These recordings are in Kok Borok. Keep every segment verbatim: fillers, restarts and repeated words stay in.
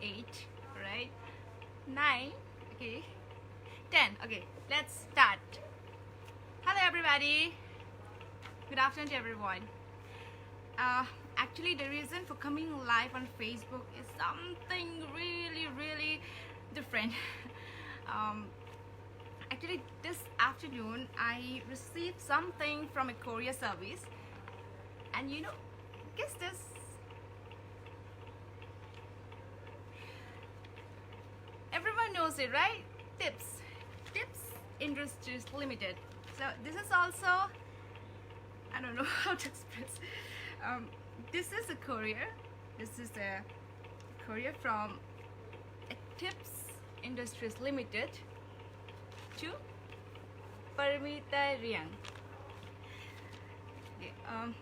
eight, right? Nine, okay. Ten, okay. Let's start. Hello, everybody. Good afternoon to everyone. Uh, actually, the reason for coming live on Facebook is something really, really different. Um, actually, this afternoon I received something from a courier service, and you know, guess this. Everyone knows it, right? Tips. Tips Industries Limited. So this is also, I don't know how to express. Um, this is a courier. This is a courier from Tips Industries Limited to Parmita Riang. Okay, um,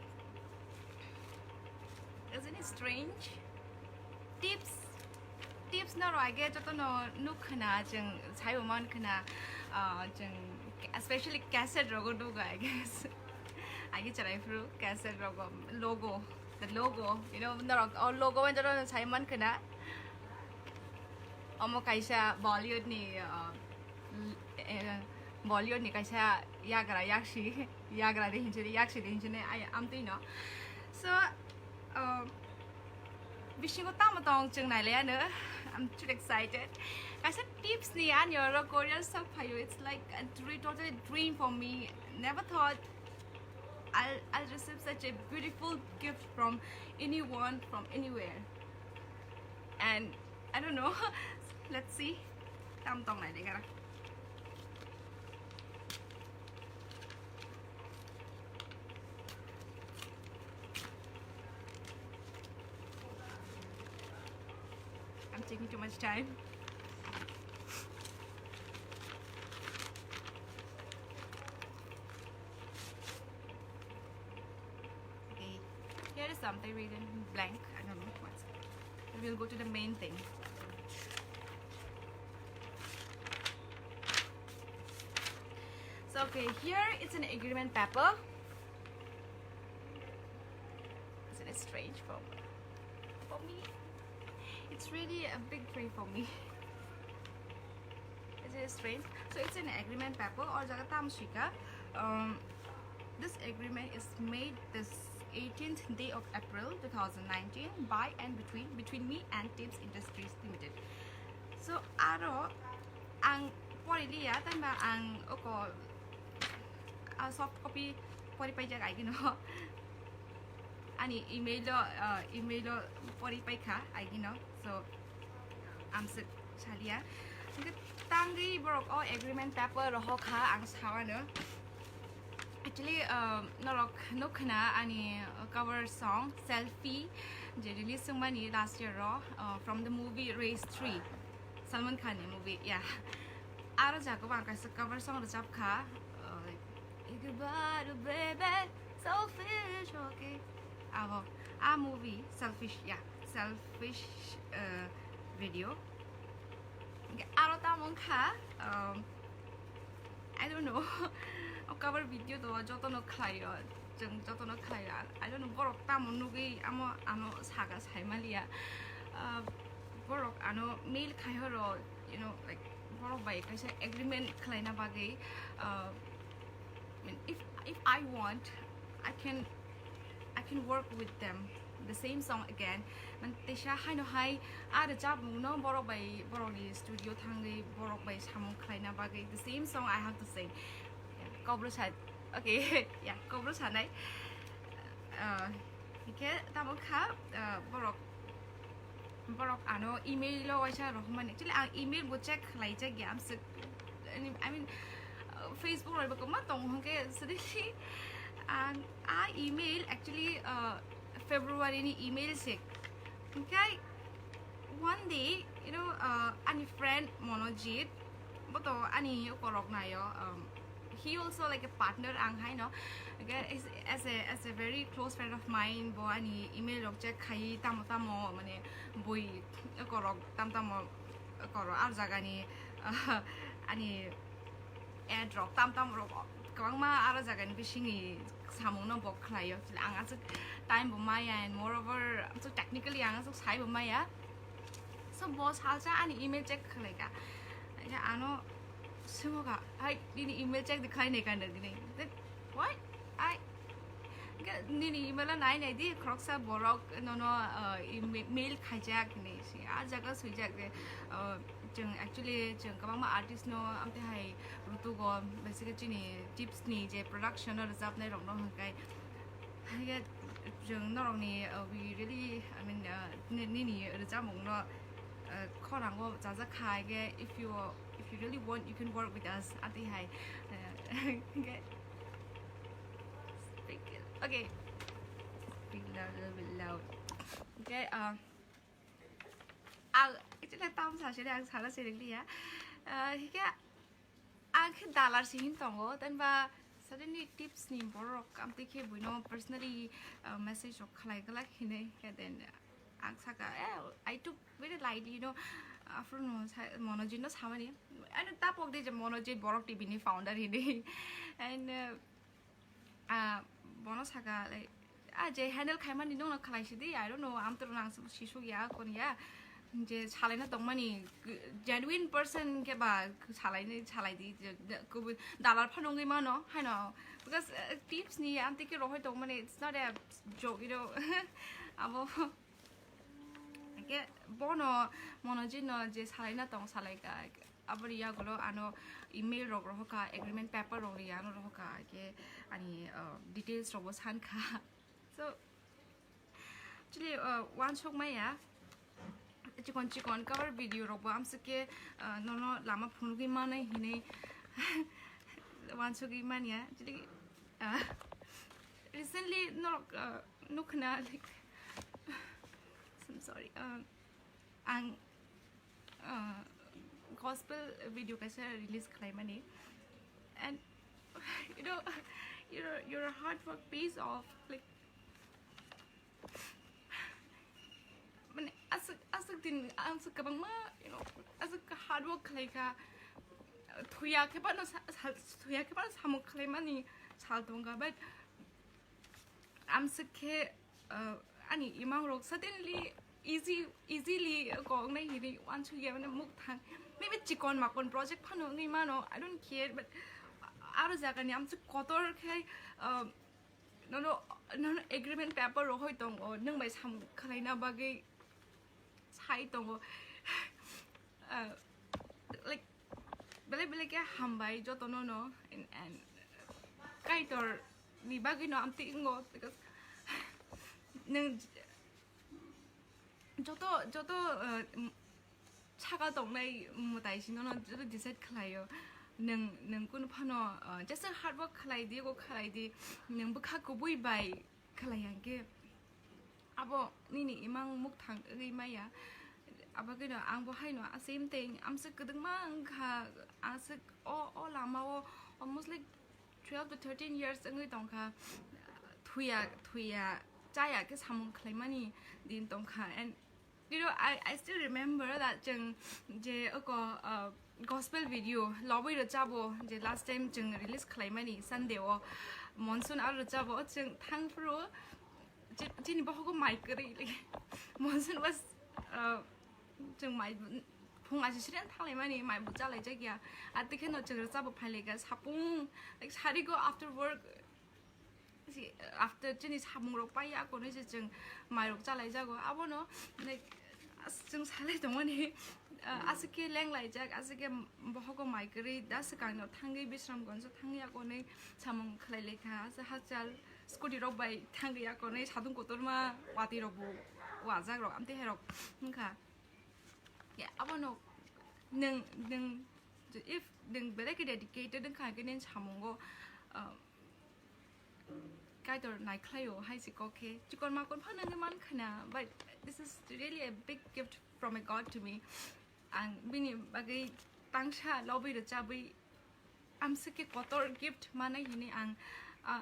isn't it strange? Tips, tips no rw age joto no nuk khna, jeng saibo man khna, ah, jeng especially cassette rogo nugo, I guess. Age charai phuru cassette rogo logo, the logo, you know, norok o logo man joto no sai man khna. Omo kaisa Bollywood ni, ah, l-, eh, Bollywood ni kaisa yagra yaksi, yagra de hinchini, yaksi de hinchini, ai, amtwi no. So, um, bisingo tamo tong chwng nailai ano. I'm too excited. Kaisa Tips ni ani oro courier sok phaio. It's like a dream, totally dream for me. Never thought I'll, I'll receive such a beautiful gift from anyone, from anywhere. And I don't know. Let's see. Tam tong nai de gara. I'm taking too much time. Okay, here is something written blank. I don't know what's. We'll go to the main thing. So, okay, here it's an agreement paper. Isn't it strange for, for me? It's really a big thing for me. Isn't it strange? So it's an agreement paper or jaga tam sika. Um, this agreement is made this eighteenth day of April two thousand nineteen by and between, between me and Tips Industries Limited. So aro ang pori liya, tamba ang oko, ah, soft copy pori paijak, I know. Ani email o, ah, email o pori paikha, I know. So amswk salia. Hwnkhe tangwi borok o agreement paper rohor kha, ang sawano. Actually, um, norok nuk khna ani cover song Selfie je release wngmani last year o, uh, from the movie Race three, Salman Khan ni movie, yeah. Aro jaga o ang kaisa cover song rwchap kha, uh, like, "Ek baar baby selfish," okay. Abo, a movie Selfish, yeah, Selfish, uh, video. Hwnkhe aro tamo wngkha, um, I don't know. O cover video to jotono khlaio, chwng jotono khlaio. I don't know, borok tamo nugwi amo ano saga saimaliya. Ah, borok ano mail khai horo, you know, like, borok bai kaisa agreement khlaina bagwi, ah, I mean, if, if I want, I can, I can work with them the same song again. Man, teisa haino hai, a rwchapmung no borok bai, borok ni studio thangwi, borok bai samung khlaina bagwi the same song I have to sing. Yeah, kobro sa, okay, yeah, kobro sanai. Uh, hike tamo kha, uh, borok, borok ano email o waisa rohormani. Actually, ang email bo check khlaijak ya, amswk, I mean, uh, Facebook rok bo kwbangma tongo hwnkhe, suddenly ang a email actually, uh, February ni email se. Hwnkhe one day, you know, uh, ani friend Monojit, bo to ani ukorok naio, um, he also like a partner ang haino. Again, is, as a, as a very close friend of mine, bo ani email rok check khai tamo tamo, mane, boi ukorok tam tamo ukorok ar jagani, uh, ani ad rok tam tam rok kwbangma aro jagani bisingni samung no bo khlaio. Ang aswk time bo maya, and moreover, aswk technically ang aswk sai bo maya. So bo salsa ani email check khlaika. Ano simoka, hai, nini email check de khlainai kanda dini. Then, what? I, nini email o nai nai di, khoroksa borok nono, uh, email khaijak ni si, a jaga swijak de, uh, chwng actually chwng kwbangma artist no amte hai rutugo, basically chini tips ni je production o rwchapnai rok no hwnkai. Haikhe chwng norokni, uh, we really, I mean, uh, ni-, nini rwchapmungno, uh, khorango chajak kha, haikhe if you, if you really want, you can work with us. Atwi hai, uh, hwnkhe speak, okay. Speak loud, a little bit loud. Okay, uh, ang actually tam sa sini, ang sana sini ya. Uh, hingke ang khe dalar se hin tongo, then ba suddenly tips ni borok amtwi khe buino personally, uh, message rok khlai glak hinwi, khe then ang saka, eh, I took very lightly, you know, after no sa-, Monojit no samani, ano tapok de je Monojit borok T V ni founder hinwi, and, uh, Ah, bono saka, like, ah, je handle khaimani nongno khlai sidi, I don't know, amtwrwngno ang sisuk ya, kon ya, je salaina tongmani, genuine person khe ba salaini, salai di, je, je, kubui dalar phano wngwi mano, haino, because, uh, tips ni amtwi khe rohoi tongmani, it's not a joke, you know, abo, hwnkhe bono Monojit no je salaina tong salaika, aboni yagulo ano email rok rohoka, agreement paper rok ri ano rohoka, ke ani, uh, details rok bo sankha. So, actually, uh, wansuk maya, chikon chikon cover video rok bo amsike, uh, nono lama phunugwi manai hinui wansugwi manya. Actually, uh, recently norok, uh, nukhna, like, I'm sorry, um, ang, uh, gospel video kaisa release khlaimani, and you know, your, your hard work pays off, like, mane aswk, aswk din, aswk kwbangma, you know, aswk hard work khlaikha, thuya khe bano sa-, sa-, thuya khe bano samung khlaimani sal tongkha, but amswk khe, uh, ani imang rok suddenly easy, easily kok nai hinui wansuk ya, mane muk thang, maybe chikon makon project phano wngwi mano, I don't care, but aro jaga ni amswk kotor khe, uh, nono, nono agreement paper rohoi tongo, nwng bai samung khlaina bagwi sai tongo. Uh, like, belai belai khe hambai jotono no, and, and Kaitor ni bagwi no amtwi wngo, because nwng joto, joto, uh, saka tongnai mwtai sino no joto decide khlaio. Nwng, nwng kunu phano, uh, jesa hard work khlai di, go khlai di, nwng bwkha kubui bai khlai yang khe abo nini imang mukthang wngwi maya. Abagwino ang bo haino same thing, amswk kwdwkma wngkha, aswk o, o lama o almost like twelve to thirteen years wngwi tongkha, thuya, thuya, chaya khe samung khlaimani din tongkha. And you know, I, I still remember that chwng je oko, uh, gospel video Lobwi Rwchabo je last time chwng release khlaimani Sunday o, Monsoon aro rwchabo chwng thangphuru chi-, chini bohogo mai kwrwi, like, Monsoon was, uh, chwng mai phung aisisiri thanglaimani mai bo chalaijak ya, atwi kheno chwng rwchabo phailaika sapung, like, sarigo after work, si, after chini samung rok pai ya konwi se chwng mai rok chalai jago, abono, like, as-, chwng salai tongmani, uh, aswk khe lenglaijak, aswk khe bohogo mai kwrwi da swkang no thangwi Bisramganj o thangwi ya konwi samung khlai laikha, aswk hachal scooty rok bai thangwi ya konwi sadung kotorma watwi rok bo wajak rok amtwi hai rok wngkha. Ya, abono nwng, nwng, if nwng belai khe dedicated wngkha khe nini samungo, um, Kaitor naikhlaio hai se kok khe chikon makon phano wngwi mankha na, but this is really a big gift from a God to me. Ang bini bagwi tangsa Lobwi Rwchabwi amswk khe kotor gift manai hinwi ang, ah,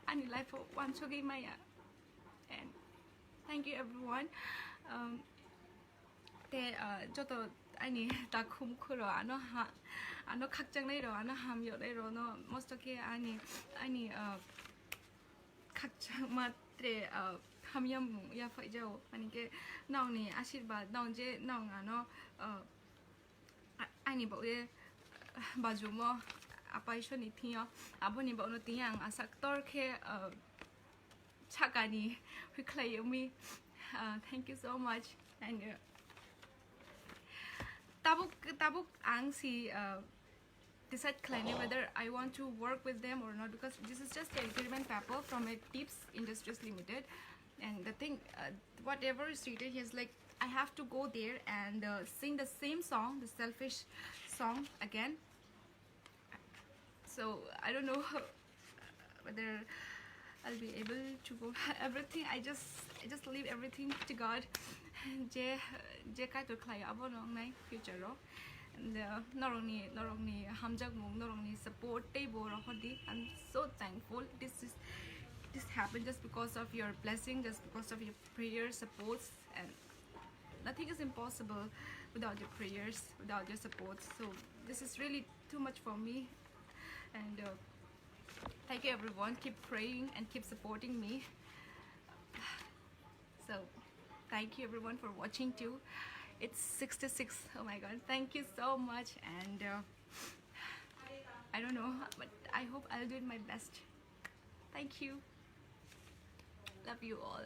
ani life o wansugwi maya. And thank you everyone. Um, te, ah, joto ani takhum khuro ano ha, ano khakchangnairok, ano hamyoknairokno most of khe ani, ani, ah, khakchangma tre, ah, hamya mung ya phai jao, ani khe nokni ashirbad, nok je nok ano, uh, a-, ani bagwi bajumo apa Ishwarni thwiyo, aboni bagwino tini ang asa ktor khe, uh, sakani hwi khlai wngwi. Uh, thank you so much. And, uh, tabuk, tabuk ang si, uh, decide khlainai whether I want to work with them or not, because this is just an agreement paper from a Tips Industries Limited, and the thing, uh, whatever is written here is like, I have to go there and, uh, sing the same song, the Selfish song again. So I don't know whether I'll be able to go. Everything, I just, I just leave everything to God. Je, je kaitor khlai abo nongnai future o. And, uh, norokni, norokni hamjakmung, norokni support tei bo rohordi. I'm so thankful. This is, this happened just because of your blessing, just because of your prayer supports, and nothing is impossible without your prayers, without your support. So this is really too much for me. And, uh, thank you everyone. Keep praying and keep supporting me. So thank you everyone for watching too. It's sixty-six. Oh my God. Thank you so much. And, uh, I don't know, but I hope I'll do my best. Thank you. Love you all.